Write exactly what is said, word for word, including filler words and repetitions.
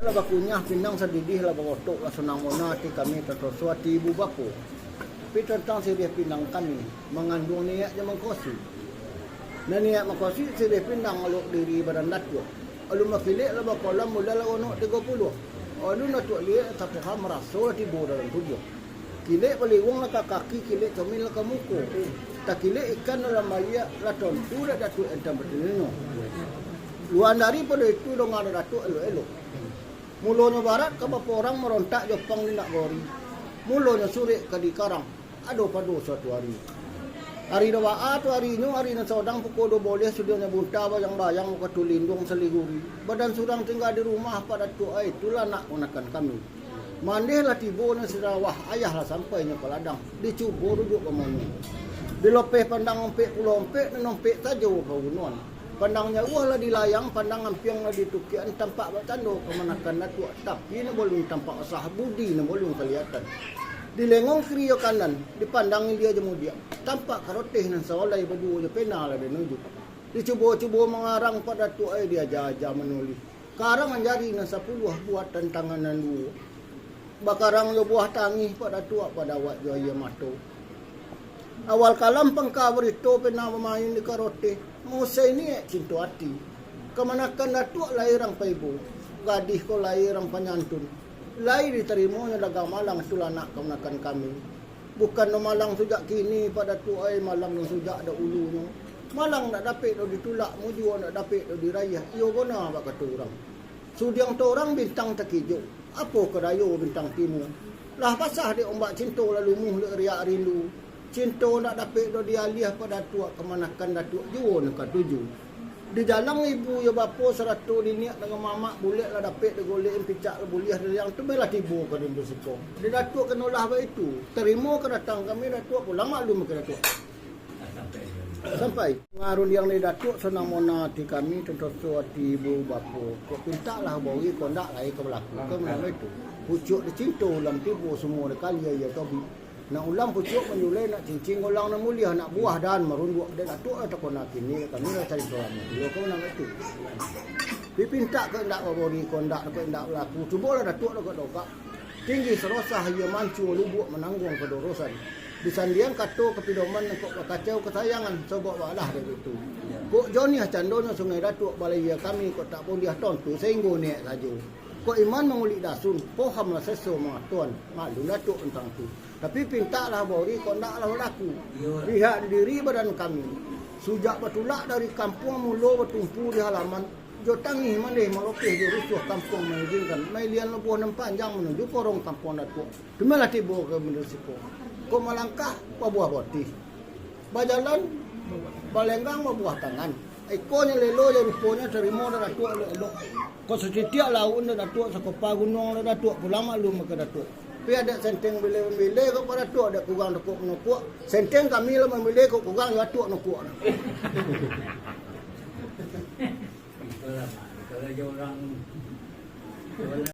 Lah bakunyah pinang sadidih, lah barotok, lah sanang mona ati kami, tatoso ati ibu bapo. Tapi tantang siriah pinang kami, manganduang niaik jo mangkosi. Nan niaik mangkosi siriah pinang alok diri badan Datuak. Alun bakilek lah bakolam, bulan lah gonok tigo puluah. Alun Datuak liek, tapoha maraso lah tibo dalam tubuah. Kilek baliwuang lah ka kaki, kilek comil lah ka muko. Takilek ikan dalam baliak, lah tontu dek Datuak entah batilingo. Luan daripado itu, donga dek Datuak elok-elok. Mulonyo barat ka baporang, marontak jo pang di nak gori. Mulonyo surek ka dikarang, ado pado suatu ari. Ari do baa tu arinyo, ari nan sodang pukua duo boleh, sudianyo bunta bayang-bayang, muko tulinduang saliguri. Badan surang tingga di rumah, Pak Datuak ai, itulah nak kamanakan kami. Mandeh lah tibo nan sirawah, ayah lah sampai nyo ka ladang, dicubo rujuak bamono. Dilopeh pandang ompek pulo ompek, nan ompek sajo pagunoan. Pandang jauah lah dilayang, pandang ampiang lah ditukiakan, tampak bak tando kamanakan Datuak, tapi nan balun tampak sah, budi nan balun kaliyatan. Dilengong kiri jo kanan, dipandang ilia jo mudiak, tampak karoteh nan saolai baduo jo pena lah dinujuk. Dicubo-cubo mangarang Pak Datuak ai, diaja-aja manulih. Karang jari nan sapuluah, buatan tangan nan duo. Bakarang jo buah tangih Pak Datuak, badawat jo aia mato. Awal kalam pangka barito, pena bamain di karoteh, mausai niaik cinto ati. Kamanakan Datuak lai rang paibo, gadih ko lai rang panyantun. Lai ditarimonyo dagang malang, itulah nak kamanakan kami. Bukan do malang sujak kini, Pak Datuak ai, malang nan sujak dahulunyo. Malang ndak dapek do ditulak, mujua ndak dapek do dirayah, iyo gona bak kato urang. Sudiang torang bintang takijok, apo ka dayo bintang timu. Lah basah dek ombak cinto, lah lumuah dek riak rindu. Cinto ndak dapek do dialiah, Pak Datuak, kamanakan Datuak juo nan katuju. Dijalang ibu jo bapo sarato niniak dangan mamak, bulek lah dapek digolek, picak lah buliah, diliang tu bela tibo ka dalam siko. Di Datuak kanolah baitu, tarimo ka datang kami Datuak, pulang maklum ka Datuak. Sampai ngarundiang di Datuak, sanang mona ati kami, tantoso ati ibu bapo. Kok pintak lah bauri, kok ndak lai ka balaku, ka mano itu. Pucuak dicinto ulam tibo, sumua dikali aia tobik. Nak ulam pucuak manjulai, nak cincin golang nan muliah, nak buah dan marunduak. Dek Datuak lah takona kini, kami lah carito lamo. Iyo ka mano itu. Dipintak kok indak babori, kok indak, kok indak balaku. Cubolah Datuak dogak-dogak. Tinggi sarosah, iyo mancuang lubuak, manangguang kadorosan. Disandiang kato kapidoman, kok bakacau kasayangan, sobok balah dek itu. Kok joniah candonyo Sungai Datuak, balaia kami kok tak buliah tontu, sainggo niaik sajo. Kok iman mangulik dasun, poham lah seso mangatoan, maklum Datuak tantang tu. Tapi pintaklah bauri, kok ndaklah balaku. Pihak di diri badan kami, sujak batulak dari kampuang, mulo batumpu di halaman, jo tangih mandeh malopeh, jo rusuah kampuang maizinkan, mailian labuah nan panjang manuju korong kampuang Datuak. Tumalah tibo ka banda siko. Kok malangkah babuah botih, bajalan balenggang babuah tangan. Ikonyo lelo jo ruponyo, tarimo dek Datuak elok-elok. Kok satitiak lauik dek Datuak, sakopa gunuang dek Datuak, pulang maklum ka Datuak. Tapi adak senteng bilai-bilai kok Pak Datuak, dek kurang Datuak manokuak. Senteng kami lah mamilai, kok kurang jo Datuak nokuak. Itulah, kalau aja orang